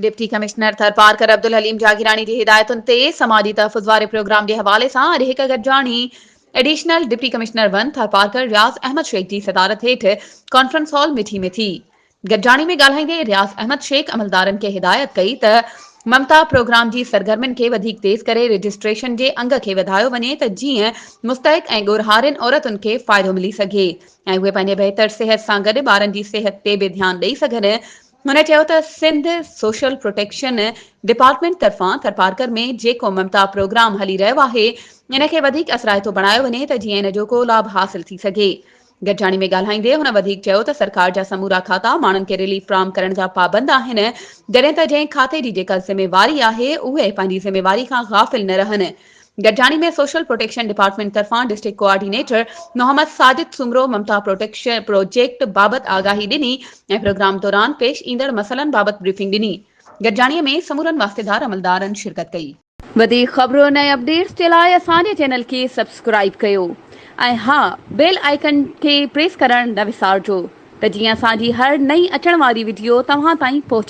Deputy commissioner Tharparkar Abdul Haleem Jagirani جي هدايتن تي سماجي تحفظ واري پروگرام جي حوالي سان اڄ هڪ گڏجاڻي ايڊيشنل ڊپٽي ڪمشنر ون ٿرپارڪر رياض احمد شيخ جي صدارت هيٺ ڪانفرنس هال مٺي ۾ ٿي. گڏجاڻي ۾ ڳالهائيندي رياض احمد شيخ عملدارن کي هدايت ڪئي ته ممتا پروگرام جي سرگرمين کي وڌيڪ تيز ڪري رجسٽريشن جي انگ کي وڌايو وڃي ته جيئن مستحق ۽ ڳورهارين عورتن کي فائدو ملي سگهي ۽ اهي پنهنجي بهتر صحت سان گڏ ٻارن جي صحت تي به ڌيان ڏئي سگهن. هن چيو ته سنڌ سوشل پروٽيڪشن ڊپارٽمينٽ طرفان ٿرپارڪر ۾ جيڪو ممتا پروگرام هلي رهيو آهي ان کي وڌيڪ اثرائتو بڻايو وڃي ته جيئن ان جو ڪو لاڀ حاصل ٿي سگهي. گڏجاڻي ۾ ڳالهائيندي هن وڌيڪ چيو ته سرڪار جا سمورا کاتا ماڻهن کي رليف فراهم ڪرڻ جا پابند آهن جڏهن ته جنهن کاتي جي جيڪا ذميواري آهي اهي پنهنجي ذميواري کان غافل نه رهن. گڏجاڻي ۾ سوشل پروٽيڪشن ڊپارٽمينٽ طرفان district coordinator Muhammad Sajid Soomro Mamta protection project بابت آگاهي ڏني ۽ پروگرام دوران پيش ايندڙ مسئلن بابت بريفنگ ڏني. گڏجاڻي ۾ سمورن واسطيدار عملدارن شرڪت ڪئي. وڌيڪ خبرن ۽ اپڊيٽس جي لاء اسان جي چينل کي سبسڪرائيب ڪيو ۽ ها بيل آئيڪن کي پريس ڪرڻ نه وسارجو ته جيئن اسان جي هر نئين اچڻ واري وڊيو توهان تائين پهچي.